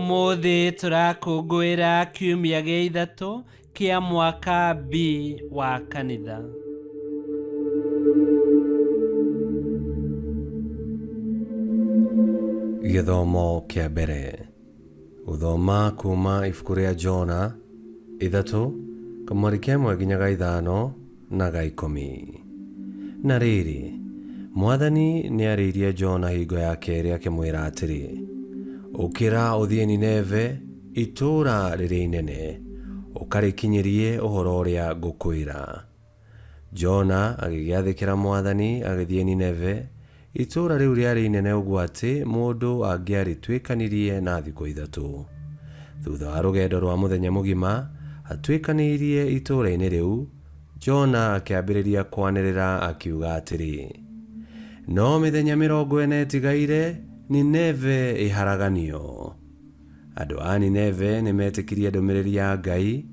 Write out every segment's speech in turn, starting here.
Ũmũthĩ tũrakũngũĩra kiumia gĩa ithatũ kĩa mwaka B wa kanitha. Gĩthomo kĩa mbere. Gũthoma kuuma ibuku rĩa Jona 3, kamweri ka ĩmwe nginya ga ithano na ga ikũmi. Na rĩrĩ, Mwathani nĩarĩirie Jona hingo ya kerĩ akĩmwĩra atĩrĩ, Ũkĩra ũthiĩ Nineve, itũũra rĩrĩa inene, ũkarĩkinyĩrie ũhoro ũrĩa ngũkwĩra. Jona agĩgĩathĩkĩra Mwathani agĩthiĩ Nineve, itũũra rĩu rĩarĩ inene ũguo atĩ mũndũ angĩarĩtuĩkanirie na thikũ ithatũ. Thutha wa rũgendo rwa mũthenya mũgima atuĩkanĩirie itũũra-inĩ rĩu, Jona akĩambĩrĩria kwanĩrĩra akiuga atĩrĩ, No mĩthenya 40 ĩtigaire Nineve ĩharaganio! Andũ a Nineve nĩ meetĩkirie ndũmĩrĩri ya Ngai,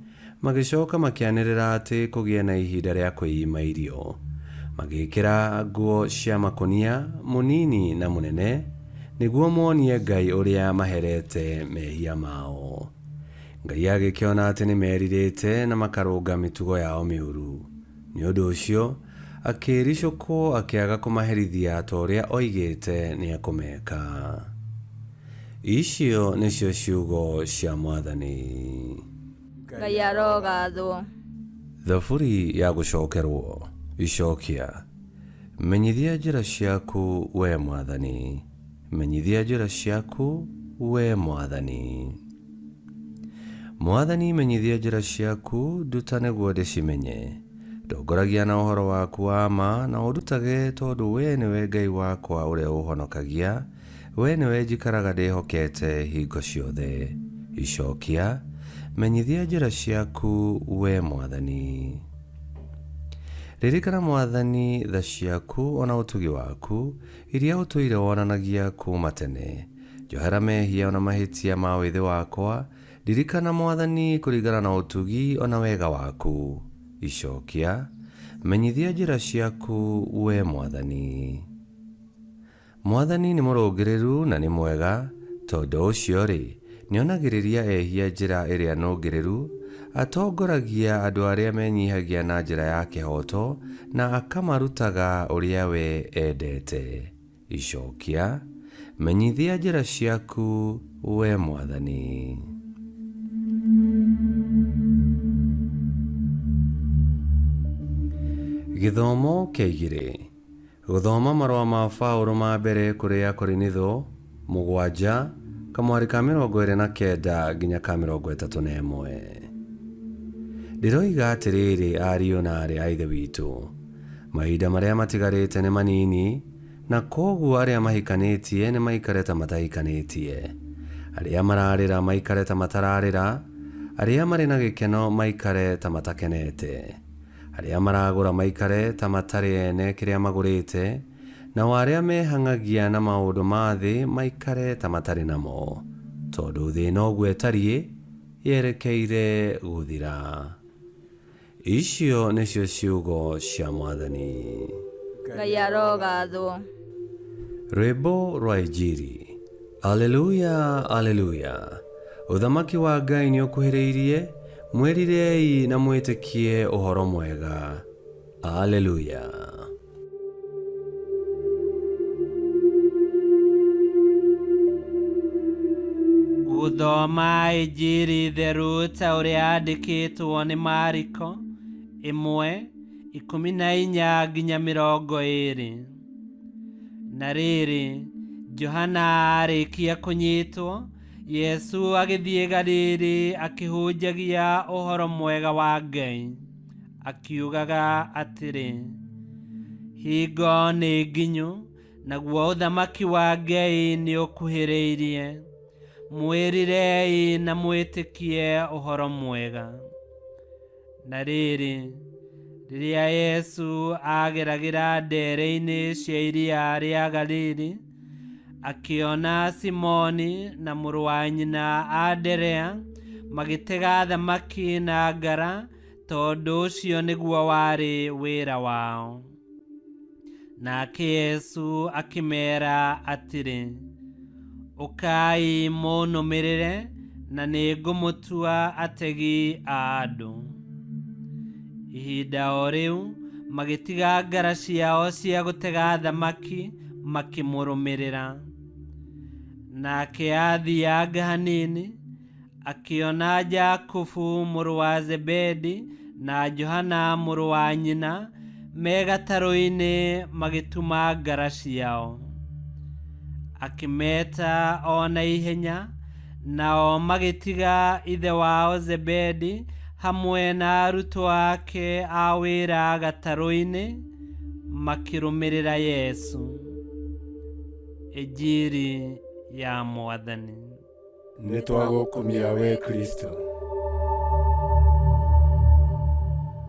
magĩcoka makĩanĩrĩra atĩ kũgĩe na ihinda rĩa kwĩima irio. Magĩĩkĩra nguo cia makũnia, mũnini na mũnene, nĩguo monie Ngai ũrĩa maherete mehia mao. Ngai agĩkĩona atĩ nĩ meerirĩte na makarũnga mĩtugo yao mĩũru. Nĩ ũndũ ũcio, akĩĩricũkwo akĩaga kũmaherithia ta ũrĩa oigĩte nĩ ekũmeka. Icio nĩcio ciugo cia Mwathani. Ngai arogathwo. Thaburi ya gũcokerwo. Icokia. Menyithia njĩra ciaku, wee Mwathani, menyithia njĩra ciaku, wee Mwathani. Mwathani, menyithia njĩra ciaku, nduta nĩguo ndĩcimenye. Ndongoragia na ũhoro waku wa ma, na ũndutage, tondũ wee nĩwe Ngai wakwa ũrĩa ũũhonokagia. Wee nĩwe njikaraga ndĩhokete hingo ciothe. Icokia, Menyithia njĩra ciaku, wee Mwathani. Ririkana, Mwathani, tha ciaku o na ũtugi waku, iria ũtũire wonanagia kuuma tene. Njohera mehia o na mahĩtia ma wĩthĩ wakwa, ndirikana, Mwathani, kũringana na ũtugi o na wega waku. Icokia, Menyithia njĩra ciaku, wee Mwathani. Mwathani nĩ mũrũngĩrĩru na nĩ mwega, tondũ ũcio-rĩ, nĩonagĩrĩria ehia njĩra ĩrĩa nũngĩrĩru, atongoragia andũ arĩa menyihagia na njĩra ya kĩhooto, na akamarutaga ũrĩa we endete. Icokia, Menyithia njĩra ciaku, wee Mwathani. Gĩthomo kĩa igĩrĩ. Gũthoma marũa ma Paũlũ ma mbere kũrĩ Akorinitho, 7, kamwari ka 29 nginya ka 31. Ndĩroiga atĩrĩrĩ ariũ na aarĩ a Ithe witũ, mahinda marĩa matigarĩte nĩ manini, na kwoguo arĩa mahikanĩtie nĩ maikare ta matahikanĩtie, arĩa mararĩra maikare ta matararĩra, arĩa marĩ na gĩkeno maikare ta matakenete. Arĩa maragũra maikare ta matarĩ ene kĩrĩa magũrĩte, nao arĩa mehang'agia na maũndũ ma thĩ maikare ta matarĩ namo, tondũ thĩ ĩno ũguo ĩtariĩ yerekeire gũthira. Icio nĩcio ciugo cia Mwathani. Ngai arogathwo. Rwĩmbo rwa Injiri. Aleluya, Aleluya! Ũthamaki wa Ngai nĩ ũkuhĩrĩirie, mwĩrirei na mwĩtĩkie ũhoro mwega. Aleluya! Gũthoma Injiri theru ta ũrĩa yandĩkĩtwo nĩ Mariko 1, 14 nginya 20. Na rĩrĩ, Johana aarĩkia kũnyitwo, Yesu agĩthiĩ Galili akĩhunjagia ũhoro mwega wa Ngai, akiugaga atĩrĩ, Hingo nĩ nginyu, naguo ũthamaki wa Ngai nĩ ũkuhĩrĩirie. Mwĩrirei na mwĩtĩkie ũhoro mwega. Na rĩrĩ, rĩrĩa Yesu aageragĩra ndere-inĩ cia iria rĩa Galili, akĩona Simoni na mũrũ wa nyina Anderea magĩtega thamaki na ngara, tondũ ũcio nĩguo warĩ wĩra wao. Nake Yesu akĩmeera atĩrĩ, Ũkai mũnũmĩrĩre, na nĩ ngũmũtua ategi a andũ. Ihinda o rĩu magĩtiga ngara ciao cia gũtega thamaki makĩmũrũmĩrĩra. Nake aathianga hanini, akĩona Jakubu mũrũ wa Zebedi na Johana mũrũ wa nyina me gatarũ-inĩ magĩtuma ngara ciao. Akĩmeta o na ihenya, nao magĩtiga ithe wao Zebedi hamwe na arutwo ake a wĩra gatarũ-inĩ, makĩrũmĩrĩra Yesu. Injiri ya Mwathani. Nĩ twagũkumia we Kristo.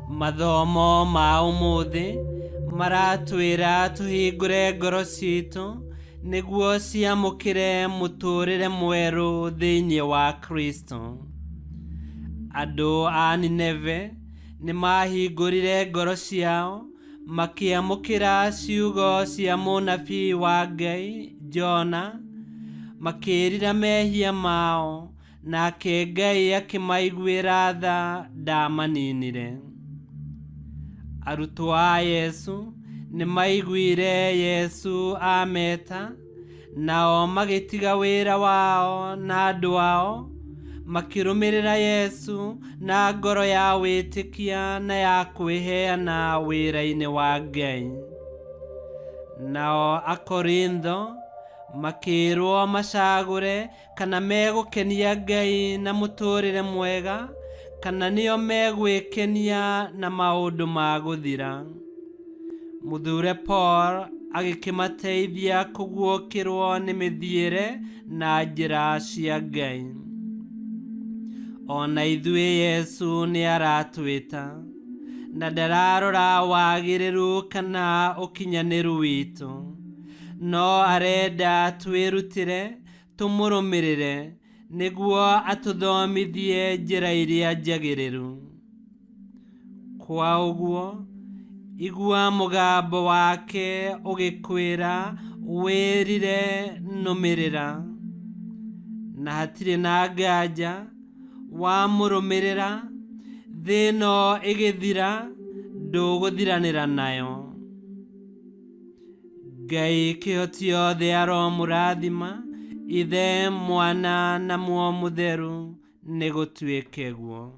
Mathomo ma ũmũthĩ maratwĩra tũhingũre ngoro citũ nĩguo ciamũkĩre mũtũũrĩre mwerũ thĩinĩ wa Kristo. Andũ a Nineve nĩ maahingũrire ngoro ciao makĩamũkĩra ciugo cia mũnabii wa Ngai Jona, makĩĩrira mehia mao, nake Ngai akĩmaiguĩra tha ndamaninire. Arutwo a Yesu nĩ maiguire Yesu ameta, nao magĩtiga wĩra wao na andũ ao, makĩrũmĩrĩra Yesu na ngoro ya wĩtĩkia na ya kwĩheana wĩra-inĩ wa Ngai. Nao Akorintho makĩĩrwo macagũre kana megũkenia Ngai na mũtũũrĩre mwega, kana nĩo megwĩkenia na maũndũ ma gũthira. Mũthure Paul agĩkĩmateithia kũguũkĩrwo nĩ mĩthiĩre na njĩra cia Ngai. O na ithuĩ Yesu nĩ aratwĩta, na ndararora wagĩrĩru kana ũkinyanĩru witũ, no arenda twĩrutĩre tũmũrũmĩrĩre nĩguo atũthomithie njĩra iria njagĩrĩru. Kwa ũguo, igua mũgambo wake ũgĩkwĩra wĩrire nũmĩrĩra, na hatirĩ na nganja wamũrũmĩrĩra, thĩ ĩno ĩgĩthira ndũgũthiranĩra nayo. Ngai kĩhoti yothe aromũrathima, Ithe, Mwana na Muoyo Mũtheru, nĩ gũtuĩke guo.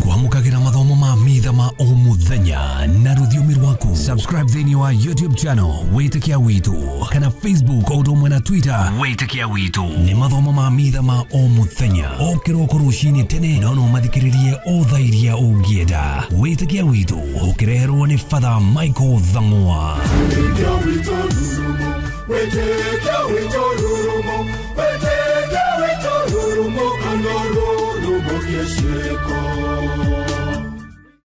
Kwamũkagĩra mathomo ma mitha ma o mũthenya na rũthiomi rwaku. Subscribe thĩinĩ wa YouTube channel Wĩtĩkia Witũ kana Facebook o ũndũ ũmwe na Twitter Wĩtĩkia Witũ. Nĩ mathomo ma mitha ma o mũthenya o kĩroko rũcinĩ tene, no no mathikĩrĩrie o thaa iria ũngĩenda. Wĩtĩkia Witũ ũkĩreherwo nĩ Father Michael Thang'wa. Wĩtĩkia witũ rurumo, wĩtĩkia witũ rurumo, wĩtĩkia witũ rurumo, kana rurumo kĩciko.